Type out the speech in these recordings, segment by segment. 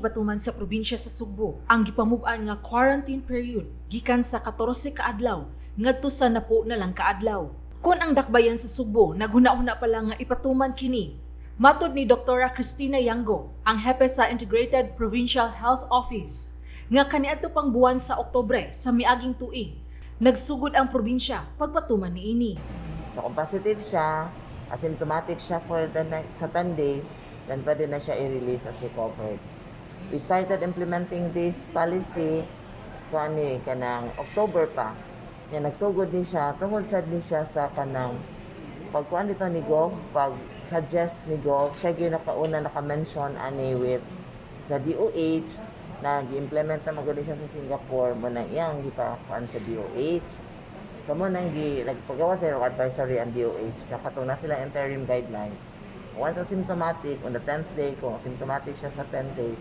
gipatuman sa probinsya sa Sugbo ang gipamub-an nga quarantine period gikan sa 14 ka adlaw ngadto sa 10 na lang ka adlaw. Kon ang dakbayan sa Sugbo naghuna-huna pa lang nga ipatuman kini. Matod ni Dr. Cristina Yango, ang hepe sa Integrated Provincial Health Office, nga kaniadto pang buwan sa Oktubre sa miaging tuig, nagsugod ang probinsya pagpatuman niini. So kung positive siya, asymptomatic siya for the next sa 10 days, then pwede na siya i-release as recovered. We started implementing this policy kuan kanang October pa. Ya, nagsugod ni siya tungod sad ni siya sa kanang pagkuan dito ni Gov, pag suggest ni Gov, siya gyud nakauna naka-mention ani with sa DOH na gi-implement na magud siya sa Singapore, mo na iyang gipakuan sa DOH. So mo nang gi nagpagawa sa og advisory ang DOH na katong na sila interim guidelines. Once asymptomatic, on the 10th day, kung asymptomatic siya sa 10 days,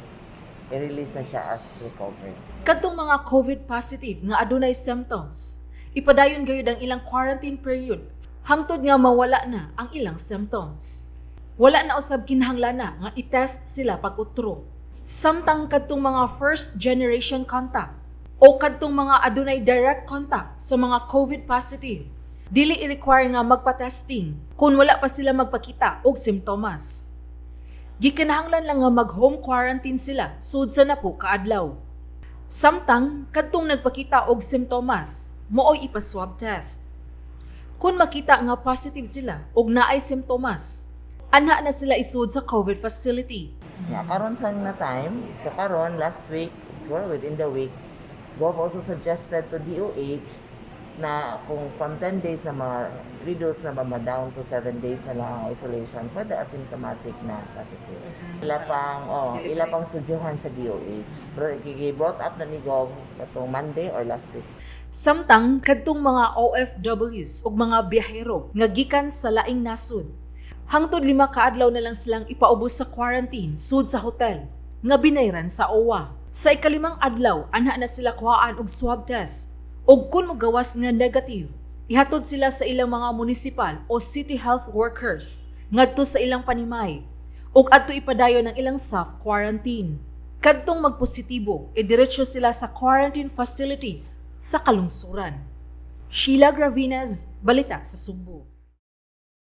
i-release na siya as recovered. Kadtong mga COVID positive nga adunay symptoms, ipadayon gayud ang ilang quarantine period hangtod nga mawala na ang ilang symptoms. Wala na usab kinahanglana nga i-test sila pag utro. Samtang kadtong mga first generation contact o kadtong mga adunay direct contact sa mga COVID positive, dili i-require nga magpa-testing kung wala pa sila magpakita og simptomas. Gikinahanglan lang nga mag-home quarantine sila sud sa 10 ka adlaw. Samtang kadtong nagpakita og simptomas, mooy ipa-swab test. Kung makita nga positive sila og naay simptomas, anha na sila isud sa COVID facility. Yeah, karon sa na time, so karon last week, siguro within the week, Gov also suggested to DOH na kung from 10 days na ma-reduce na ba, ma-down to 7 days na lang ang isolation for the asymptomatic na positives. Ila pang studyuhan sa DOH. Pero gi-brought up na ni Gov katong Monday or last week. Samtang kadtong mga OFWs ug mga biyahero nga gikan sa laing nasod, hangtod 5 ka adlaw na lang silang ipaubos sa quarantine sud sa hotel nga binayran sa OWWA. Sa ikalimang adlaw, anha na sila kuhaan og swab test. Ug kun mogawas nga negative, ihatod sila sa ilang mga municipal o city health workers ngadto sa ilang panimay ug adto ipadayon ang ilang self quarantine. Kadtong magpositibo, idiretso sila sa quarantine facilities sa kalungsuran. Sheila Gravinas, Balita sa Sugbo.